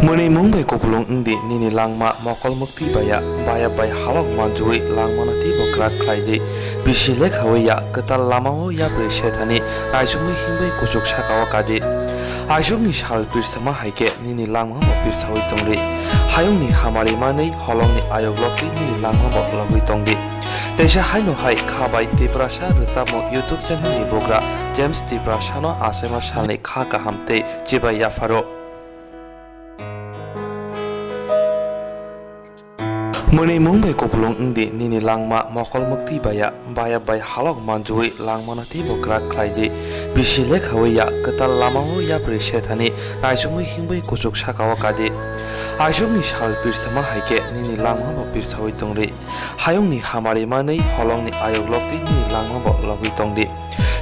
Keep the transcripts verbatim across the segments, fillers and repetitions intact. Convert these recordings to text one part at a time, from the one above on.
Mwnwi mung bai kupulung wng di, nini langma mokol mwktwi bai ya, bayap bai halok manjui langmano teibo kwrak khlai di. Bisi lekhaui ya, kwtal lamao yapri sethani naisukmwi himwi kuchuk sakao kadi. Aisukni sal pirsama hai khe nini langmabo pirsaui tongdi. Hayungni hamari manwi holongni ayok loktwi nini langmabo logwi tongdi. Teisa haino hai kha bai Tiprasa rwchapmung YouTube channel ni bugra James Tiprasano achaima salni kha kaham tei chibai yapharo. Mwnwi mung bai kupulung wng di, nini langma mokol mwktwi bai ya, bayap bai halok manjui langmano teibo kwrak khlai di. Bisi lekhaui ya, kwtal lamao yapri sethani naisukmwi himwi kuchuk sakao kadi. Aisukni sal pirsama hai khe nini langmabo pirsaui tongdi. Hayungni hamari manwi holongni ayok loktwi nini langmabo logwi tongdi.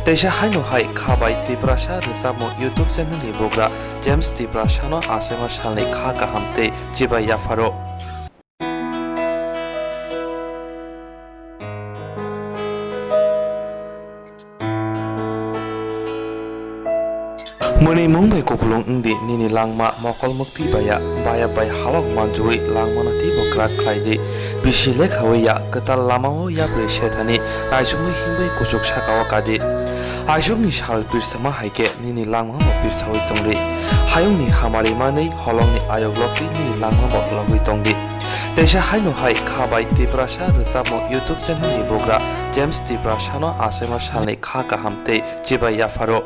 Teisa haino hai kha bai Tiprasa rwchapmung YouTube channel ni bugra James Tiprasano achaima salni kha kaham tei chibai yapharo. Mwnwi mung bai kupulung wng di, nini langma mokol mwktwi bai ya, bayap bai halok manjui langmano teibo kwrak khlai di. Bisi lekhaui ya, kwtal lamao yapri sethani naisukmwi himwi kuchuk sakao kadi. Aisukni sal pirsama hai khe nini langmabo pirsaui tongdi. Hayungni hamari manwi holongni ayok loktwi nini langmabo logwi tongdi. Teisa haino hai kha bai Tiprasa rwchapmung YouTube channel ni bugra James Tiprasano achaima salni kha kaham tei chibai yapharo.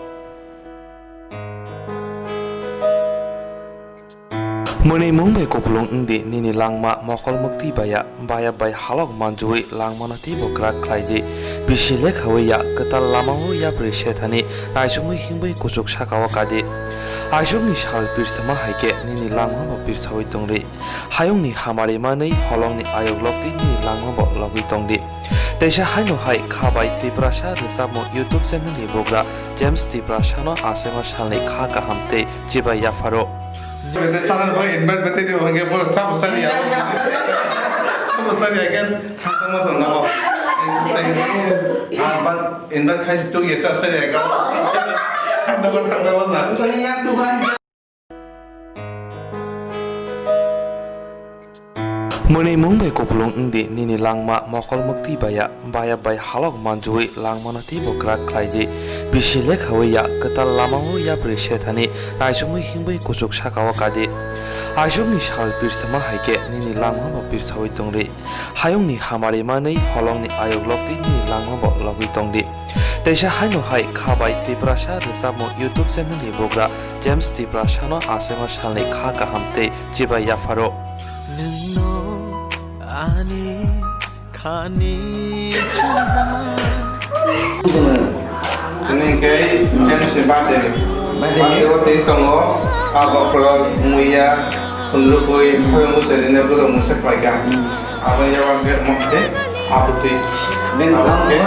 Mwnwi mung bai kupulung wng di, nini langma mokol mwktwi bai ya, bayap bai halok manjui langmano teibo kwrak khlai di. Bisi lekhaui ya, kwtal lamao yapri sethani naisukmwi himwi kuchuk sakao kadi. Aisukni sal pirsama hai khe nini langmabo pirsaui tongdi. Hayungni hamari manwi holongni ayok loktwi nini langmabo logwi tongdi. Teisa haino hai kha bai Tiprasa rwchapmung YouTube channel ni bugra James Tiprasano achaima salni kha kaham tei chibai yapharo. Bete channel bo invite bete di hongke bo chabu sari ya. Chabu sari ya kan thangma song nabo. Ah, but invite khai tu ye cha sari ya kan. Nabo thangma wala. Mwnwi mung bai kupulung wng di, nini langma mokol mwktwi bai ya, bayap bai halok manjui langmano teibo kwrak khlai di. Bisi lekhaui ya, kwtal lamao yapri sethani naisukmwi himwi kuchuk sakao kadi. Aisukni sal pirsama hai khe nini langmabo pirsaui tongdi. Hayungni hamari manwi holongni ayok loktwi nini langmabo logwi tongdi. Teisa haino hai kha bai Tiprasa rwchapmung YouTube channel ni bugra James Tiprasano achaima salni kha kaham tei chibai yapharo. Nwngno ani khani chajama. Tini kei James ni birthday. Birthday. Birthday o tini tongo, a bokhorok muiya, hundrukui, phai muchari ne borok musa khlaika. Abo yawan khe mokhe abutwi. Bini abo khe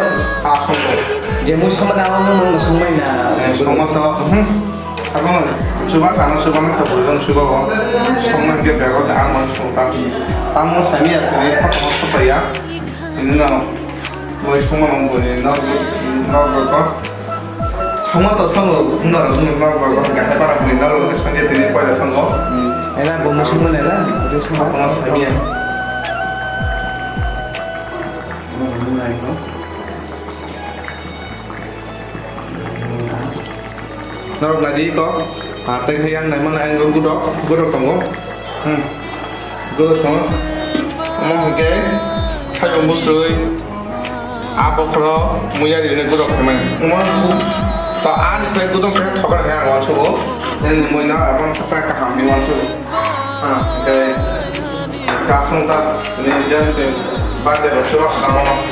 a songkhe. Je mui songma na, ano mung songmai na. Eh, songma to, hmm. Abo chuba kana chuba na to bujang chuba bo. Songma khe bego na ang mang songta. Tamo sami ya tini kha songta ya. Ini no. Mui songma nang buni no no ko. Thangma to songo, norok norok ba gahar para bui norok se sanje tini poila songo. Ela bo musuk mane la, abo songo. Thangma samiya. Norok nadi ko, ah, tei khe yang naimano ang gudok, gudok tongo. Hmm. Gudok tongo. Omo hwnkhe thaibo musrui, a bokhoro muya rini gudok khaimani. Omo to ani sai gudok khe thokar khe ang wansugo. Nini muino abang kasa kaham ni wansugo. Ha, hwnkhe kasung ta ni jansi birthday rok suwa khamo.